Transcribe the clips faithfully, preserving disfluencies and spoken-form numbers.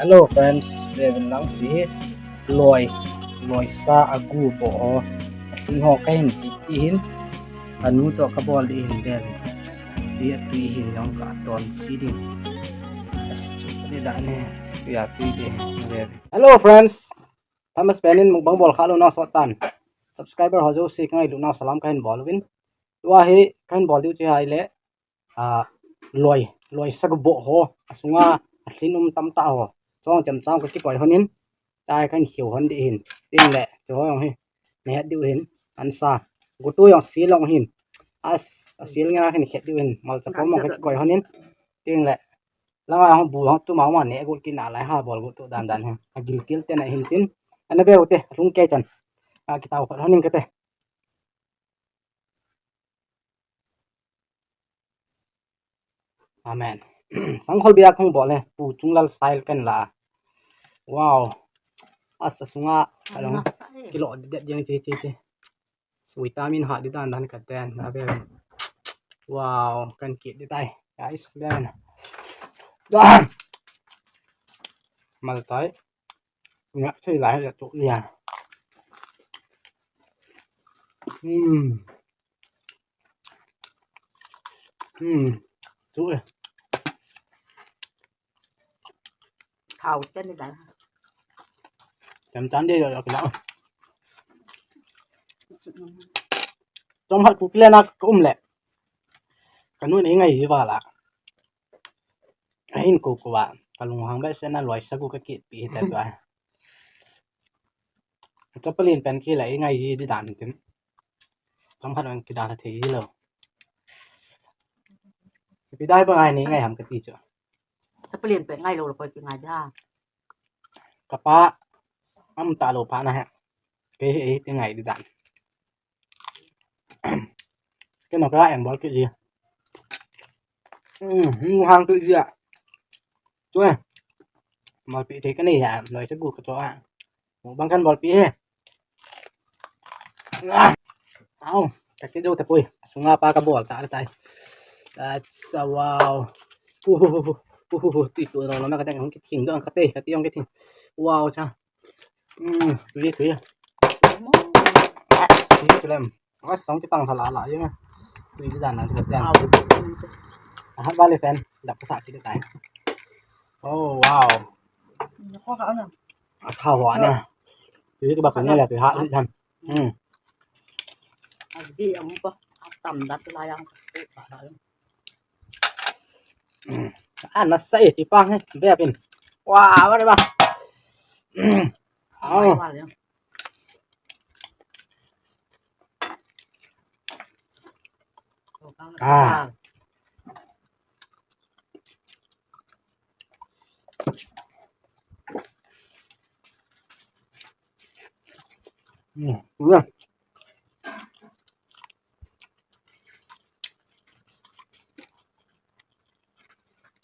Hello friends, veuvin lang, hiche hi loi, loi sa agu boh ho, alhin ho kahin lhi ding ahin, anu toh kabol ding ahin, veuvin. Hiche hi atui ahin, jong katon chi ding. As chu ding dan ahi, tui a tui ding, veuvin. Hello friends, phat masapen in mukbang bol kha lou nau sot tan. Subscriber ho jouse kangailut nau salam kahin bol uvin. Tua hi kahin bol diu chu ahile, a, loi, loi sa gu boh ho, asunga alhin um tamtah ho, chong chemcha kakikoi lhonin, tai kahin kheu lhon ding ahin, tin le, chu ho jong hi, nahet diu ahin, ansa, gutu jong sil lhon ahin, as, asil ngen a kahin khet diu ahin, malcha pom jong kakikoi lhonin, tin le, langa jong bu jong tuma uma ne gu kina lai ha bol gu tu dan dan hi, agilkel tena ahin tin, ana veu te, alhung kei chan, a kitao khot lhonin kate. Amen. Sangkhol bia kahung bol e, Pu Chunglal style kahin la. Wow. As, asunga, along, kilo det jeng chi chi chi. Vitamin hat ding dan dan katen, na ve. Wow, kahin kit ding tai. Guys, dan. Mal tai. Nga thei lai ya tu ya. Hmm. Hmm. Tu e. Thao chan ni dan. Cham chan de yo yo kila. Chom hat ku kile na ka um le. Kanu nei ngai hi vala. Ahin ko ko va. Kalung hang ba se na loi sa gu kakit pi hi ta ba. Chapalin pen khi la i ngai hi ding dan tin. Kam khat ang kidang thei hi lou. Pi dai ba ngai ni ngai ham kati chu. Chapalin pen ngai lou lou koi pi ngai da. Kapa am ta lou pha na he. Kei hi ti ngai ding dan. Kei no ka eng bol kit ji. Hmm, hang tu ji a. Tu e. Bol pi thei ka nei ha, loi sa gu ka tu a. Mukbang kahin bol pi he. Ah. Au, ka kit jou tapoi. Sunga pa kabol ta tai. Acha, wow. Uhuhu. Uhuhu. Tui tu lo lo na ka deng hung kithing do ang kate, kati hung kithing. Wow cha. Hmm, tui tui. Tui tui lem. Ka song kitang thala la yeng. Tui di dan na tu ka tiang. Ahat vale fan. Dap ka sa kit tai. Oh, wow. Ko ha na. A tha ho na. Tui tu ba ka ne la tui ha di dan. Hmm. Aji ang pa. Atam dat la yang ka su pa la. Hmm. A na sa e ti pa he. Be pin. Wow, ba ba. Hmm. Au. Wa yang. Ah. Hmm, ua.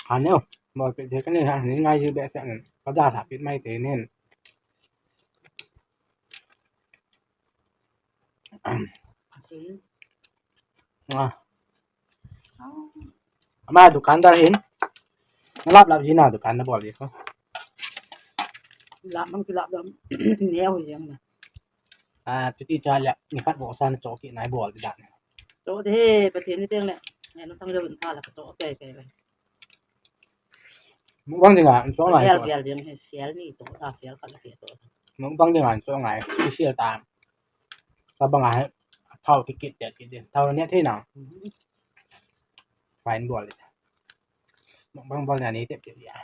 Aneo, bol pi thei ka nei ha, ni ngai ji be sa nen. Ka da tha pi mai te nen. Ah. Ama dukan dar hin. Lap lap hin na dukan na bol di ko. Lap mang ki lap lap. Neo jeng na. Ah, tu ti cha le, ni khat bo san cho ki nai bol di dan. Cho de, Pathen ni teng le. Ngai no tang le bun tha la cho ke ke le. Mukbang dinga, cho ngai. Gel gel jeng he, sial ni cho ta, sial khat la ke cho. Mukbang dinga, cho ngai. Ki sial ta. Tabang a he, thao kikit te kit de. Thao ne thei na. Fine bol le. Mukbang bol na ni te kit ya.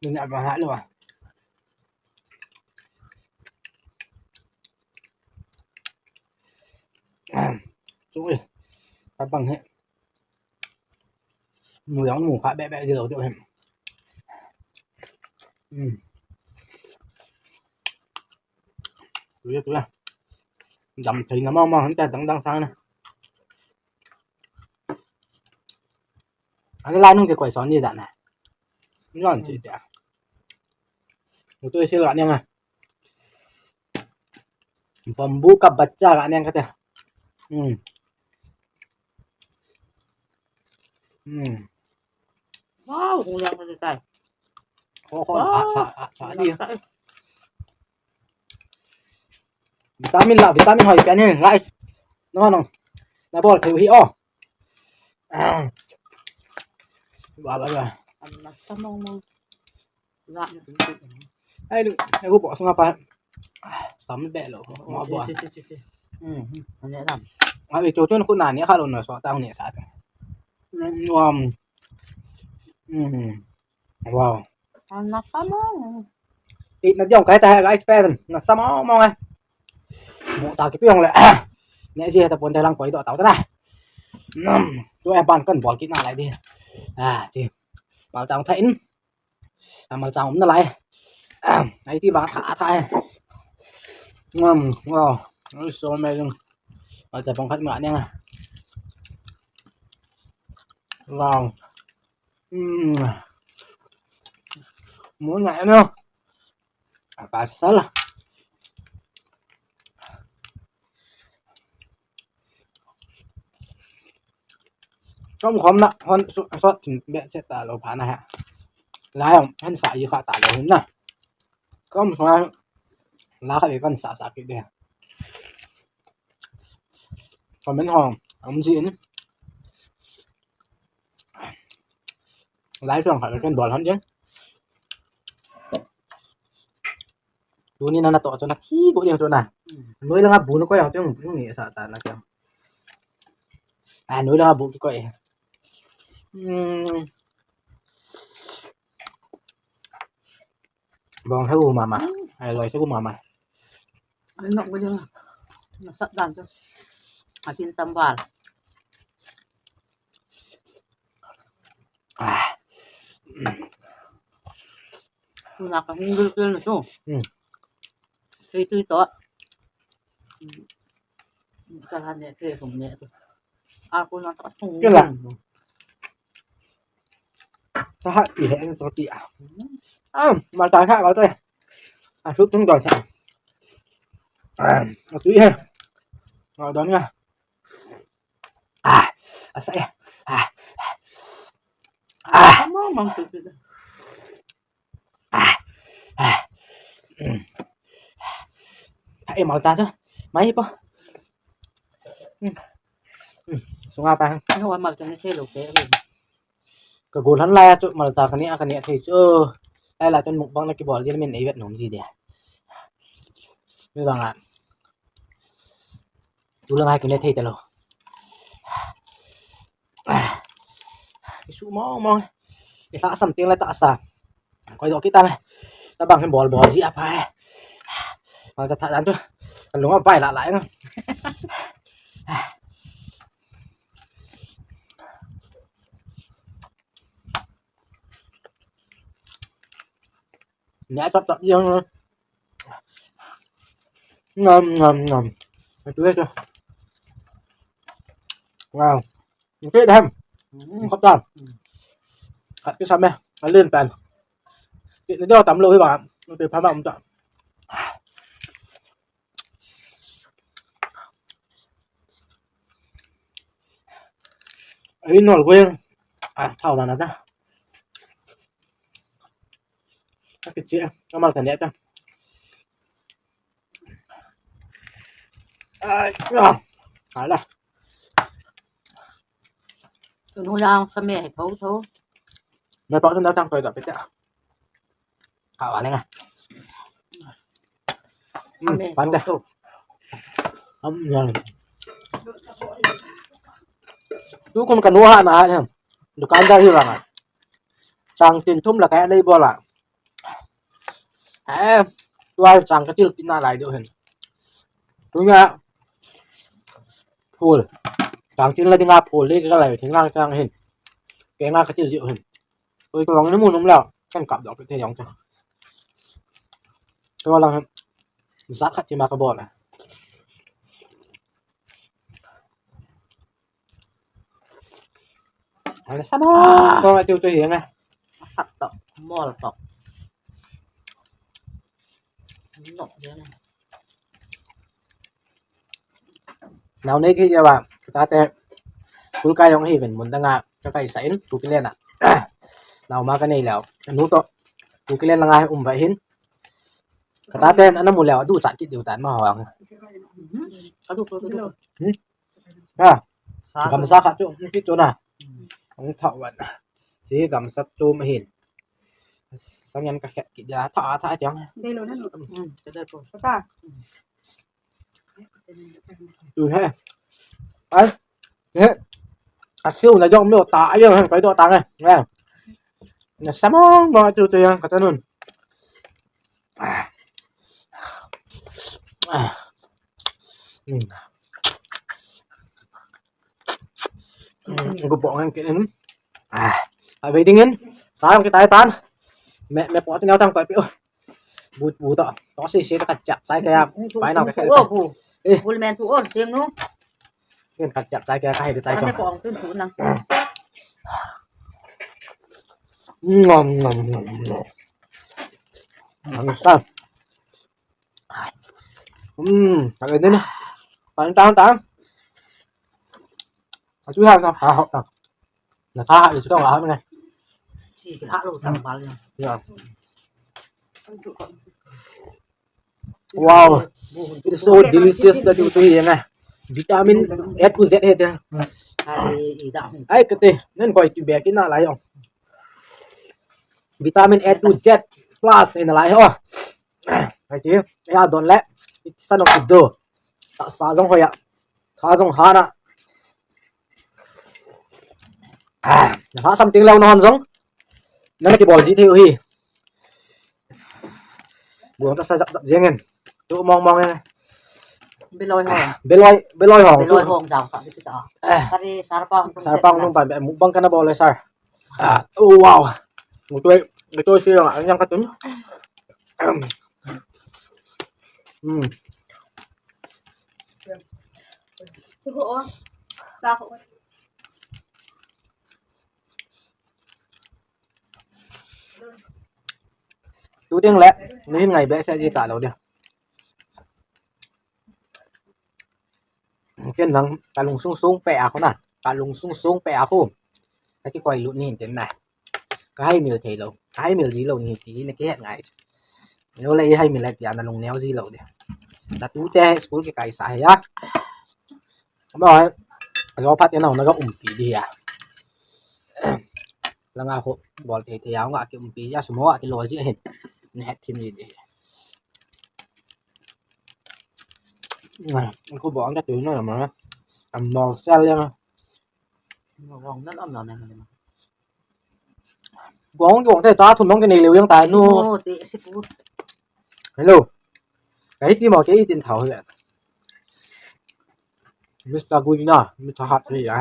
Ni na ba ha lo. Chu e. Tabang he. Mu jong mu kha be be di lo chu he. Hmm. Tu ya, tu ya. Dam thei na ma ma han ta dang dang sang na. Ani la nung ke koi son ni da na. Ni ron ti da. Mu tu si la ni ma. Bambu ka bacha la ni ka ta. Hmm. Hmm. Wow, hung liang ka tai. Kho kho, ah, sa, ah, sa, di. Vitamin la, vitamin hoi pen hi, guys. No, no. Na bol thei hi o. Ah. Wa, wa, wa. An na sa mong mong. Ai, lu, ai, hu po sunga pa. Tam be lo. Ma bo. Che, che, che, che. Hmm. An ne lam. Ai, chu chun khu na ne kha lo na so tang ne sa. Hmm, wow. Hmm. Wow. An na pa mo. Ti na diong kai ta hai, guys, pen. Na sa mo mo ai. Mo ta ki piong le. Ne si ta pon ta lang koi do tau ta na. Nam. Tu em pan kan bol kit na lai di. Ah, chi. Mal tang tha in. Amal chang um nalai. Ai ti ba tha tha. Ngam, wow. It's so amazing. Mal cha pang khat ma ne nga. Wow. Mm. Mu na no. Apa sala. Kom khom na hon su sot thin be che ta lo pha na ha. La yong han sa yi kha ta lo hin na. Kom so la kha be kan sa sa ki de. Comment hong am ji ni. Lai song kha kan bol han jeng. Tuni na na to chu na thi bo jeng chu na. Noi langa bu na koi ang chu ni sa ta na chu. A noi langa bu ki koi. Hmm. Bong sa gu mama. Ai loi sa gu mama. Ai nok gu jeng. Na sat dan chu. A chin tam bal. Ah. Tuna ka hung dul kel na chu. Hmm. Thei tui to. Ka la ne thei hung ne tu. A ko na ta hung. Kel la. Ta ha ti he na to ti a. Ah, mal ta ha, mal ta. A su tung do ta. Ah, a tu he. Mal do na. Ah, asa ya. Ah. Ah. Ama mang tu tu. Ah. Ah. Hmm. Ai, mal ta tu. Mai po. Hmm. Hmm. Sunga pa. Ai, wa mal ta ni se lo ke. Ka gol han lai a chu mal ta ka ne a ka ne thei chu. Lai la chun mukbang na kibol ding min ei vet nom ji de. Mi bang a. Tu la ngai ka ne thei ta lo. Ki su mong mong. Ki sa sam ting la ta sa. Koi do kita me. Ta bang hin bol bol ji a pa. Mal ta tha dan tu. Kan lung a pai la lai na. Nya tap tap yang. Ngam ngam ngam. Itu itu. Wow. Itu dah. Khop tam. Khat ki sam ya. Alin pan. Ki ni do tam lo hi ba. Itu pha ma um ta. Ai nol ko yang. Ah, thao na na ta. Ka ki chi, ka mal ka ne ta. Ai, ah. Hala. Tunu yang sa me hai tho tho. Me pa tun da tang koi da pe ta. Ka wa le nga. Hmm, pan da. Am yang. Tu kon ka nu ha na ha. Dukan da hi ra nga. Chang tin thum la ka nei bol a. Eh, tua chang ka til kit na lai deu hen. Tunia phul. Chang til la dinga phul le ka lai thing lang chang hen. Ke nga ka til deu hen. Oi, ka long ni mu num la. Kan kap dok te yong cha. Tua lang hen. Zat khat ti ma ka bol a. Ala sama. Ah. Ko ma tiu tu hi na. Sat to, mol to. Nok je na. Nau nei ki ja ba. Ka te. Kul ka yong hi ben mun da nga. Ka kai sa in, tu ki le na. Nau ma ka nei leo. Nu to. Kuki len langa hi um va hin. Kata ten ana mu leh, adu chat kit diu tan ma hong. Hmm? Ha. Gamsa khat chu, kit chu na. Ang tha wan. Si gamsa chu ma hin. Sang yan ka khet kit dia, tha, tha tiang. Dei lo na nu. Hmm, ka dei ko. Ka ta. Tu he. Ai. He. A siu na jong mi ta, ai jong he, kai do ta nge. Nge. Na sa mong mong tu tu yang ka ta nun. Ah. Ah. Hmm. Hmm, gu po ngan ke. Ah. A ve ding in. Sa ki tai tan. Me, me po ti neo tang ko pi. Bu, bu to. To si si ka chap sai ka ya. Pai na ka. Oh, bu. Eh. Bul men tu oh, tiang nu. Ken ka chap sai ka, ka hai tai ko. Ane ko ang tun tu nang. Ngam, ngam, ngam, ngam. Ngam sa. Hmm, tak ada ni. Tang, tang, tang. Aku ha, ha, ha, ha. Na ka ha, itu tong ha, ni. Chi ka ha lo tang bal ya. Ya. Wow, it's so delicious that you do here, na. Vitamin A to Z hai te. Ai, i da. Ai, kate, nen koi tu be ki na lai ong. Vitamin A to Z plus in lai ho. Ai ti, ya don le. Sa no ki do. Tahsa jong hoiya. Kha jong hana. Ah, na lhasam ting lou na hon jong. Na na kibol ji thei u hi. Guang tahsa jap jap jeng in. Tu mong mong in. Beloi hong. Beloi, beloi hong. Beloi hong jao sa bit ta. Eh. Kari sarpang. Sarpang nung pan be mukbang kana bol le sar. Ah, oh, wow. Mutoi, mutoi si yang, yang katun. Hmm. Cukup, oh. Dah, oh. Tu ding le, ni ngai be sa ji ta lo dia. Ken nang ka lungsung sung pe a khu na. Ka lungsung sung pe a khu. Ka kikoi lut ni hin ten na. Ka hai mil thei lo. Ka hai mil ji lo ni ti na kihet ngai. Lo le i hai mil le ti a na lung neo ji lo de. Na tu te school kikai sa he ya. Ama hai. Lo phat ya na na ga um ti di ya. Langa khu bol thei thei ya nga ki um ti ya sumo a ki lo ji hin. Ni het thim ji di. Khu bol ang ka tu na ma. Am no sel ya. Gong gong te ta thum nong ke nei leu yang ta nu. Hello. Ka hi ti mo ke i tin thau he. Mister Guina, Mister Hat ni ya.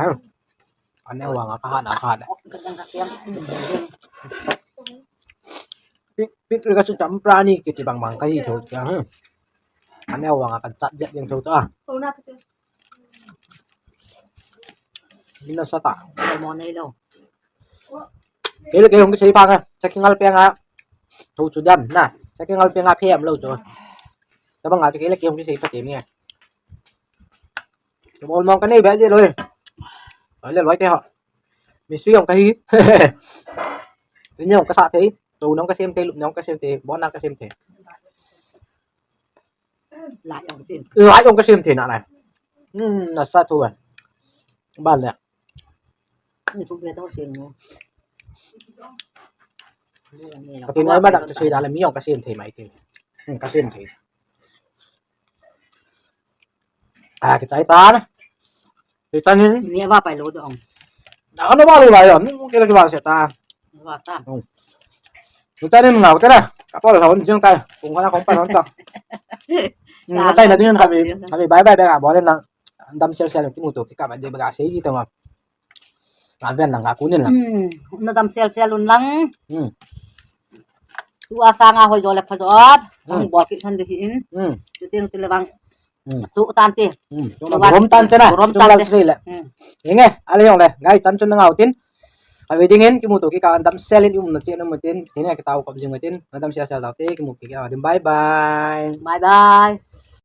Ane wanga ka hana ka hana. Pik pik ka chu cham pra ni kiti bang bang ka hi tho ya. Ane wanga ka chat jet yang tho ta. Mina sa ta. Mo nei lo. Kei le kei hung kisei pha nga. Sa kingal pe nga. Thu chu dam na. Sa kingal pe nga phem lo chu. Tabang nga kei le kei hung kisei pha tem nge. Chu bol mong ka nei be je loi. Loi le loi te ho. Mi sui hung ka hi. Ni hung ka sa te. Tu nong ka sem te, lup nong ka sem te, bon nong ka sem te. Lai ong kasim. Lai ong kasim thei na nai. Hmm, na sa thu a. Ban le. Ni thu ke to sin no. Ka tin ai ma dak ka sei da le mi ong kasim thei mai ti. Hmm, kasim thei. A, kichai tan. Kichai tan ni. Ni va pai lo dong. Na ano ba lo lai. Ni ke la ki ba se ta. Va ta. Hmm. Tuta nin ngau tera. Kapol hon jing tai. Kung kana kong pan hon ta. Hmm, tai na din kami, kami bye bye bye ka bol na. Dam sel sel kimuto kikah ba de ba ka sei di tama. Ka ven lang ka kunin lang. Hmm, na dam sel sel un lang. Hmm. Tu asa nga hoi jo le pha jo ap. Hmm. Ang bol ki than de hin. Hmm. Tu ting tu le bang. Hmm. Chu tan te. Hmm. Chu rom tan te na. Rom tan te le. Hmm. Inge, ale jong le. Gai tan chun ngau tin. Ka ve ding in, kimuto kikah a dam sel in, i umna tin, um tin, tin a kitao kop jing tin, na dam sel sel tau te, kimu kikah a ding, bye bye. Bye bye.